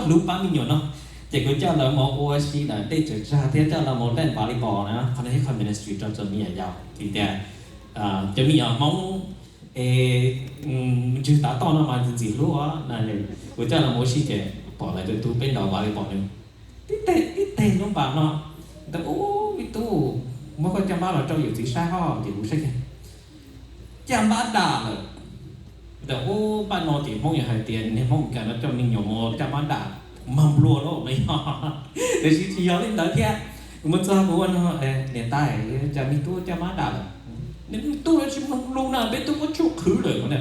hlub pab me nyuam no. Ces kuv coj lawv mus ua si ntawm tej tsav tsag thiab coj lawv mus len volleyball na, qhov no yog qhov ministry rau cov me nyuam yaus vim tias cov me nyuam Hmoob es ntswg tav toj no mas ntxim ntxim hlub. Kuv coj lawv mus ua si ces pom lawv tus tub peb ntaus volleyball nws tib teg tib teg lub npas no, ntawd ub me tub, muab koj caj npab los rau yawm txiv saib ho. Ces kuv saib kiag, caj npab dam lawm. Ntawm ub npaj no ces Hmoob yog hais tias niag Hmoob Meskas no coj me nyuam mus caj npab dam mag nplua lawm no yog, tiam sis tsis yog li ntawd thiab. Kuv mus txog kuv ua no, niam tais, cas me tub caj npab dam lawm? Niam tub tsis mloog lus na, peb tub muab tshuaj qhwv lawm no.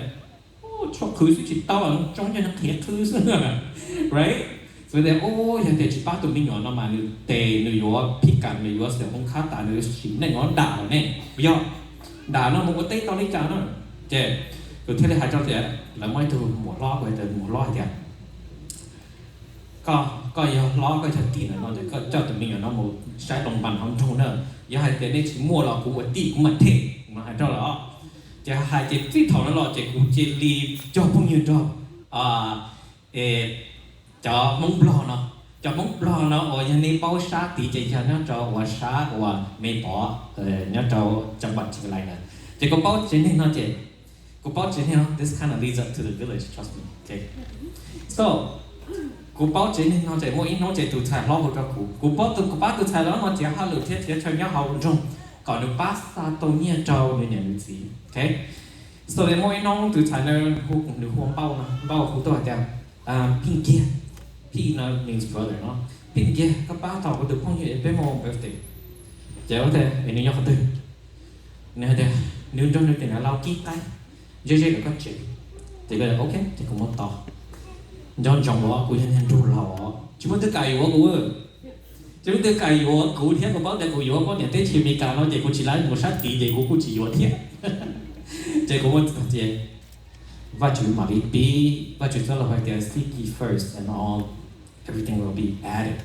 Tshuaj qhwv xwb tsis tau, tsoo coj qhiav qhwv xwb, right? Xws li ub, yog tias tsis pab tus me nyuam no mas nws tes nws yuav phij kam, nws yuav xeem hoob khab tas, nws sim neej ua dam lawm ne. Yog dam no mus ua teb tau li cas no? Ces kuv thiaj li hais rau tias lawv muaj ib tug muam hlob, kuv hais tias muam hlob hais tias koj, koj yog hlob, koj yog tij ntawm no ces koj coj tus me nyuam no mus saib loo npas hauv nroog na. Yog hais tias nej tsis muaj los kuv ua tij kuv mam them no, hais rau lawm. Ces hais ces txij thaum no los ces kuv cia li cog phooj ywg nrog cov Hmoob Nplog no. Cov Hmoob Nplog no uas yog nej paub sab tid ces yog nyob rau uas sab uas Me Pov, nyob rau cov npam tsis lais na. Ces kuv paub tsev neeg no ces, kuv paub tsev neeg no, this kind of leads up to the village, trust me, okay? So kuv paub tsev neeg no ces muaj ib hnub ces tus ntxhais hlob hu rau kuv, kuv paub tus, kuv pab tus ntxhais hlob no txiav hauj lwm thiab txiav chaw nyob hauv nroog kom nws pab xa tau nyiaj rau nws niam nws txiv, okay? So muaj ib hnub tus ntxhais no hu, nws hu ua Npauj no, Npauj hu tuaj hais tias, Phij Nkiag, Phij no means brother no, Phij Nkiag, koj pab tau kuv tus phooj ywg peb mus birthday. Ces es nws nyob qhov twg? Nws hais tias nws nrog nws tus niam laus kib qaib ze ze ntawm koj tsev. Ces ok, ces kuv mus tos. Nco ntsoov os, kuv yog niag nraug laus os, tsis muaj twg kam yuav kuv. Tsis muaj twg kam yuav kuv thiab kuv paub tias kuv yuav poj niam teb chaws Amelikas no ces kuv tsis laib mus sab tid ces kuv kuj tsis yuav thiab. Ces kuv mus txog ces Vajtswv mam li pib, Vajtswv txoj lus hais tias seek ye first and all, everything will be added.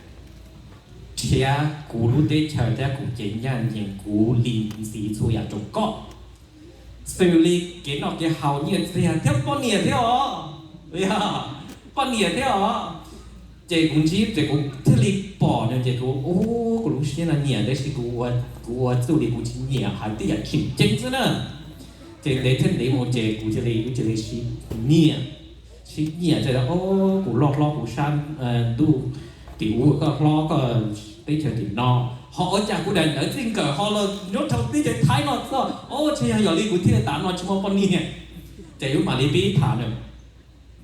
Thiab kuv lub teb chaws thiab kuv cev ncaj ncees kuv li ntxiv txhua yam rau koj, xws li kev noj kev haus, nyiaj txiag thiab poj niam thiab os. Yog poj niam thiab os. Ces kuv ntsib ces kuv thiaj li pom nws ces kuv, ub, kuv lub siab no nyiam tab sis kuv ua, kuv ua txuj li kuv tsis nyiam hais tej yam tseem ceeb xwb na. Ces ntev thiab ntev mus ces kuv cia li, kuv cia li sib nyiam, sib nyiam ces, o, kuv loj hlob kuv sab ntuj tim ub, koj hlob koj teb chaws tim no, ho ua cas kuv daim ntawv txij nkawm ho los nyob rau teb chaws Thaib no txog, o, tsis yog yog li kuv thiaj li tas no tsis muaj poj niam. Ces kuv mam li pib tham nws,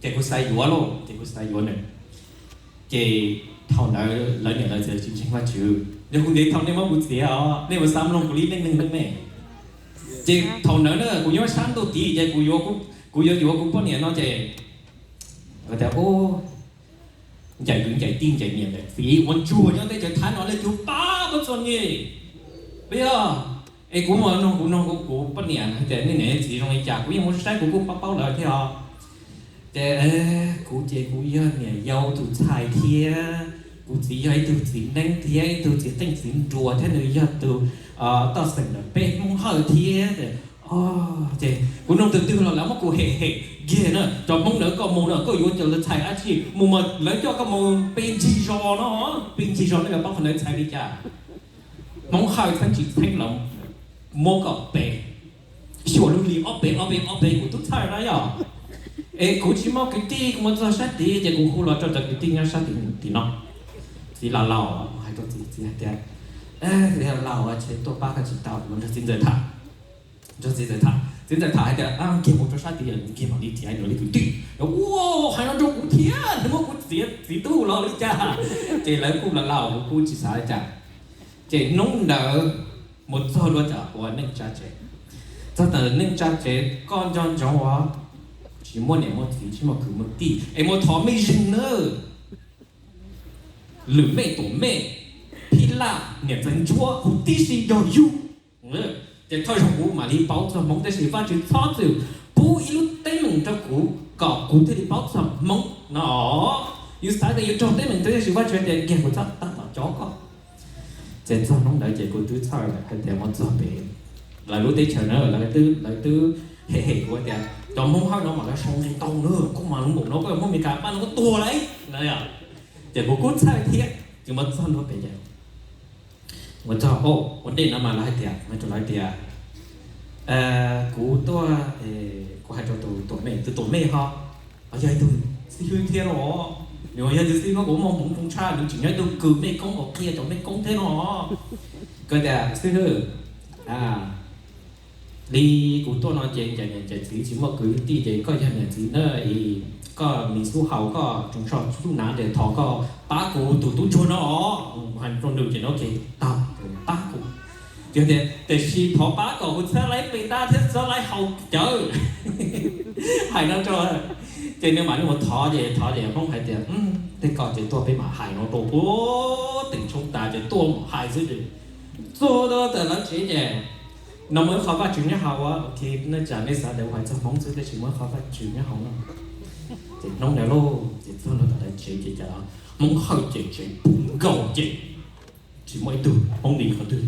ces kuv xav yuav lauj, ces kuv xav yuav nws. Ces thaum ntawd lawv niam lawv txiv tsis ntseeg Vajtswv, yog kuv ntev thaum nej muab kuv txiav os, nej mus xav mloog kuv li neej neeg ne. Ces thaum ntawd na kuv nyob sab ntuj tid ces kuv yuav, kuv yuav yuav kuv poj niam no ces tias, ncaim kwv ncaim tij ncaim niam ncaim txiv ua ntsuag nyob teb chaws Thaib no leej twg pab kuv txom nyem, puas yog? Es kuv mus noog, kuv noog kuv poj niam hais tias nej niam txiv zoo li cas, kuv yeej mus saib kuv kuj paub paub lawv thiab os. Ces kuv ces kuv yog niam yau tus ntxhais thiab, kuv txiv yog ib tug txiv neeb thiab ib tug txiv qeej txiv nruas thiab nws yog tus toj xeem ntawm peb Hmoob Hawj thiab. Ces kuv noog tus twg los lawv muab kuv hem hem kiag na. Cov Hmoob ntawd koj mus no koj yuav cov lawv txhais dab tsi mus mas lawv coj koj mus pe ncig zos no, pe ncig zos nej yuav paub qhov ntawd txhais li cas. Hmoob Hawj txheeb tsis txheeb los muab koj pe, xyuas lub hli ob peb ob peb ob peb kuv twb txhawj na yog. Es kuv tsis muaj kwv tij, kuv mus txog sab tid ces kuv hu los rau cov kwv tij nyob sab tim no. Txiv laus laus, hais rau txiv, txiv hais tias, txiv laus laus, tsis tuaj pab koj tsis tau, kuv nrog txiv ntxawm tham. Nrog txiv ntxawm tham, txiv ntxawm tham hais tias, kiag mus rau sab tid, kiag mam li txiav nws li kwv tij. Ua, hais no rau kuv thiab, nws muab kuv txiav txiv tub los li cas. Ces lawv kuj laus laus, kuv kuj tsis xav li cas. Ces hnub ntawd mus txog dua tsam ua neej tsa tsev. Txog ntawm neej tsa tsev koj nco ntsoov os, tsis muaj niam muaj txiv, tsis muaj kwv muaj tij es mus thov mej zeeg nawb. Lwm mej tuam mej, phij laj, niam ntxawm ntsuab, huv tib si yog yug. Ces thawj zaug kuv mam li paub txog Hmoob, tab sis Vajtswv txhob txwm pub ib lub teeb meem rau kuv kom kuv thiaj li paub txog Hmoob no. Yus xav tias yus raug teeb meem tab sis Vajtswv tias kiag kuv txhob tab tom cob koj. Ces txog hnub ntawd ces kuv twb txhawj lawm hais tias mus txog pem lawv lub teb chaws na lawv twb, lawv twb hem hem kuv tias cov Hmoob Hawj no mas lawv sau nqe ntau na, koj mas lub npaum no koj yuav Hmoob Meskas pab no koj tuag lauj na yom. Ces kuv kuj txhawj thiab, ces mus txog ntua pem ces mus txog ua ntej no mas lawv hais tias, hais rau lawv tias, kuv tuaj, kuv hais rau tus tuam mej, tus tuam mej ho yog ib tug xib hwb thiab no, nws yog tus xib hwb kuv muaj hmoov zoo tshaj, nws tseem yog ib tug kws mej koob uas qhia cov mej koob thiab no. Kuv tias xib hwb, li kuv tuaj no ces ncaim niam ncaim txiv tsis muaj kwv tij ces koj yog niam txiv na, es koj mis xub haus koj tsoos so xub nav ces thov koj pab kuv tus tub ntsuag no os. Hais rau nws ces no ces tau, pab kuv. Ces tias tiam sis thov pab kom kuv txhob laib pe dab thiab txhob laib haus cawv. Hais no rau, ces nws mam li mus thov ces thov ces Hmoob hais tias, tej ko ces tuaj peb mam hais no rau puag teem tshoob tas ces tuaj mam hais xwb ces txog rau tom lawv tsev ces no muaj ib qho Vajtswv nyob hauv, ok, nej tsam nej xav tias kuv hais txog Hmoob xwb tab sis muaj ib qho Vajtswv nyob hauv no. Ces hnub ntawd lauj ces txog rau tom lawv tsev ces cas Hmoob hawj ces tsev puv nkaus ces tsis muaj ib tug Hmoob li qhov twg.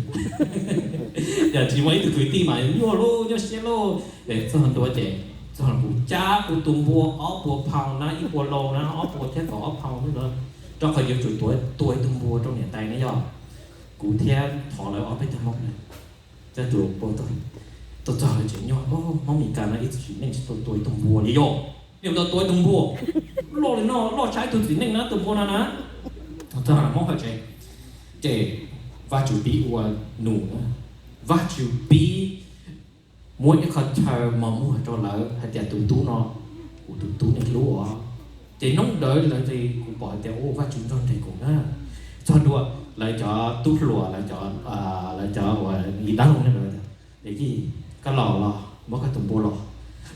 Yog tsis muaj ib tug kwv tij mas nyuaj lauj, nyuaj siab lauj. Txog ntua ces txog kuv cab kuv tus npua ob puas pound na, ib puas lou na, ob puas thiab kaum ob pound na, rau qhov yuav tsum tua ib tug npua rau niam tais na yog. Kuv thiab thov lawv ob peb tug Hmoob na, cab tus npua tuaj, tuaj txog lawv tsev nyuaj, Hmoob Mes Kas no ib txwm tsim neej tsis tau tua ib tug npua li yog, nej ua tau tua ib tug npua loj li no, loj tshaj ib tug txiv neej na tus npua no na. Txog Hmoob hauv tsev ces Vajtswv pib ua nus na, Vajtswv pib muab ib qho chaw mos muag rau lawv hais tias tus tub no kuv tus tub nej hlub os. Ces hnub ntawd lawv, kuv pom hais tias ua Vajtswv nrog nrog kuv na. Txog ntua lawv cov tub hluas, lawv cov, lawv cov uas li dab laug ne, Yij, koj los los muab koj tus npua los.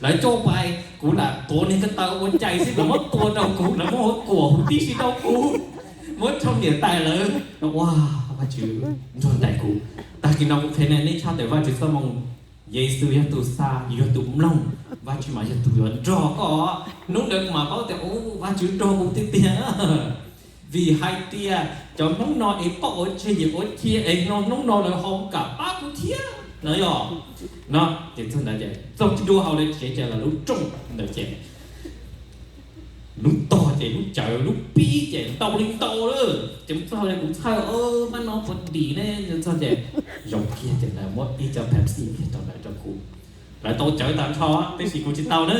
Lawv coj pais, kuv lam tuav niag ko taw ua cai xwb, lawv muab tua rau kuv, lawv muab hauv kuam huv tib si rau kuv, muab rau niam tais lawv. Ua, Vajtswv nrog nraim kuv. Tag kis no kuv qhia nej tshaj tawm Vajtswv txoj moo, Yexus yog tus xa, yus yog tus mloog, Vajtswv mas yog tus yuav nrog koj. Hnub ntawd kuv mam paub tias, u, Vajtswv nrog kuv tiag tiag. Vim hais tias cov Hmoob no es poj ua tseg yim ua cia es no hnub no lawv ho kam pab kuv thiab no yog. No ces txog ntawd ces txog tsis dua hauv lawv tsev ces lawv lub rooj ntawd ces lub tog ces lub cawv lub pib ces ntau li ntau lawm. Ces mus txog ces kuv txhawj, pab no puas dim ne? Txog ces zoo kiag ces lawv muab ib co Pepsi kiag rau lawv rau kuv. Lawv tau cawv tag nrho tab sis kuv tsis tau na.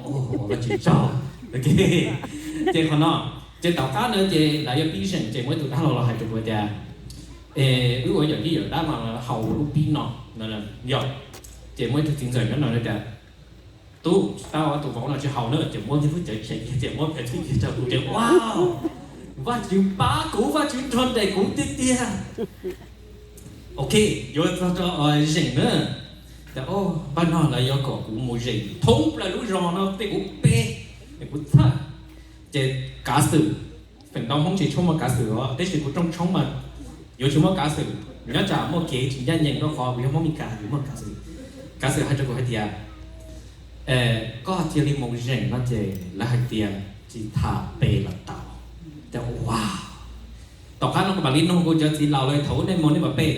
Ua Vajtswv tsaug. Ces qhov no, ces tom qab ntawd ces lawv yuav pib zeem ces muaj ib tug dab laug los hais rau kuv tias, es wb ua yawm yij yawm dab mas haus lub pib no. Yog, ces muaj ib tug txiv ntxawm nyob no tias, tub, tsis tau, tus vauv no tsis haus na. Ces muab ib lub cawv tshem kiag ces muab Pepsi kiag rau kuv ces, wow, Vajtswv pab kuv, Vajtswv nrog nraim kuv tiag tiag. Ok, yuav txog rau zeem na. Tias, o, npaj no lawv yuav kom kuv mus zeem thoob plaws lub zos no tej kuv pe, kuv txhawj. Ces kav xwm, feem ntau Hmoob tsis tshua muaj kav xwm os, tab sis kuv rooj tshoob mas yuav tsis muaj kav xwm, nyob tsam muaj kev tsis ncaj ncees rau qhov kuv yog Hmoob Mes Kas yuav muaj kav xwm. Kav xwm hais rau kuv hais tias, koj cia li mus zeem no ces lawv hais tias tsis tham pe los tau. Tias, wow. Tom qab no kuv mam li nug kuv cov txiv laus lawv, thaum ub nej mus nej puas pe?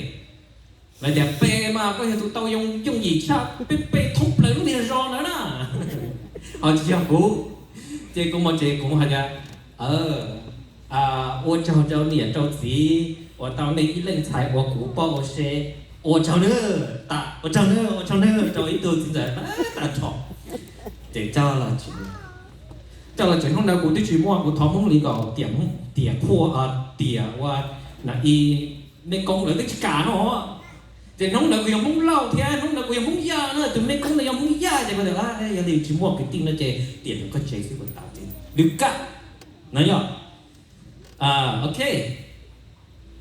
Lawv tias pe mas koj yog tus tau yooj yim tshaj, peb pe thoob plaws lub niag zos ntawd na. Ho tsis yog kuv. Ces kuv mus ces kuv hais tias, ua tsaug rau niam rau txiv uas tau nej ib leej txhais ua kuv poj ua seb, ua tsaug nawb, ua tsaug nawb, ua tsaug nawb rau ib tug txiv ntxawm tag nrho. Ces coj los tsev, coj los tsev hnub ntawd kuv twb tsis muaj, kuv thov Hmoob li kom tiam, tiam qhua, tiam ua, no i, mej koob lawv twb tsis kam no. Ces hnub ntawd kuv yog Hmoob Lauj thiab hnub ntawd kuv yog Hmoob Yaj na, tus mej koob ntawd yog Hmoob Yaj ces kuv tias, yog li tsis muaj kwv tij no ces tiam ntawd koj tsev xwb puas tau? Ces nws kam no yog. Ok,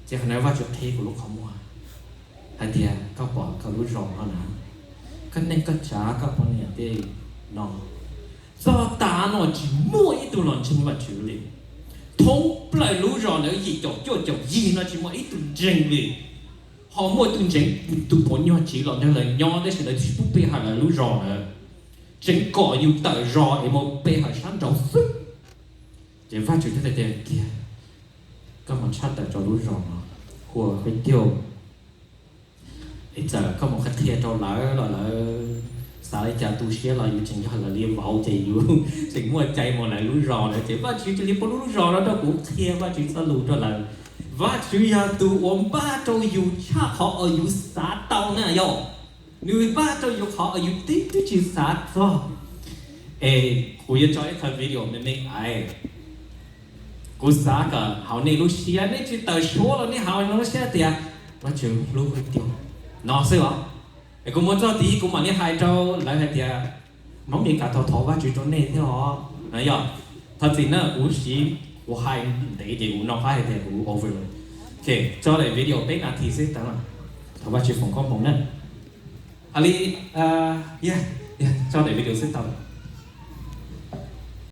ces qhov no Vajtswv qhia kuv lub qhov muag hais tias koj pom koj lub zos no na, koj neej koj tsav koj poj niam tej no, txog tav no tsis muaj ib tug los ntseeg Vajtswv li. Thoob plaws lub zos ntawd yim caum cuaj caum yig no tsis muaj ib tug ntseeg li. Ho muaj tus ntseeg, tus pov nyuag tsiv los nrog lawv nyob tab sis lawv tsis pub pe hawm lawv lub zos ntawd, tseem kom yus tawm zos es mus pe hawm sab nraud xwb. Ces Vajtswv thiaj tias tiag, koj mus tshaj tawm rau lub zos no, hu Huab Cauj, es txawm koj mus qhia qhia rau lawv los lawv Xav li cas tu siab los yus tseem yog lawv li vauv ces yus tseem muaj cai mus lawv lub zos lawm ces Vajtswv cia li pub lub zos no rau kuv qhia Vajtswv txoj lus rau lawv. Vajtswv yog tus uas npaj rau yus tshaj qhov uas yus xav tau na yog. Nws npaj rau yus qhov uas yus tib twb tsis xav txog. Es kuv yuav tso ib qho video me me ais. Kuv xav kom hauv nej lub siab nej tsis tawm suab los nej hauv nej lub siab tias Vajtswv hlub kuv tiag no xwb os. Es kuv mus txog tid kuv mam li hais rau lawv hais tias Hmoob Mes Kas tau thov Vajtswv rau nej thiab os no yog. Thov txim na kuv siv kuv hais ntev ces kuv no qab hais tias kuv over lawm. Tso daim video peb nas this xwb tau. Thov Vajtswv foom koob hmoov na. Hais li, tso daim video xwb tau.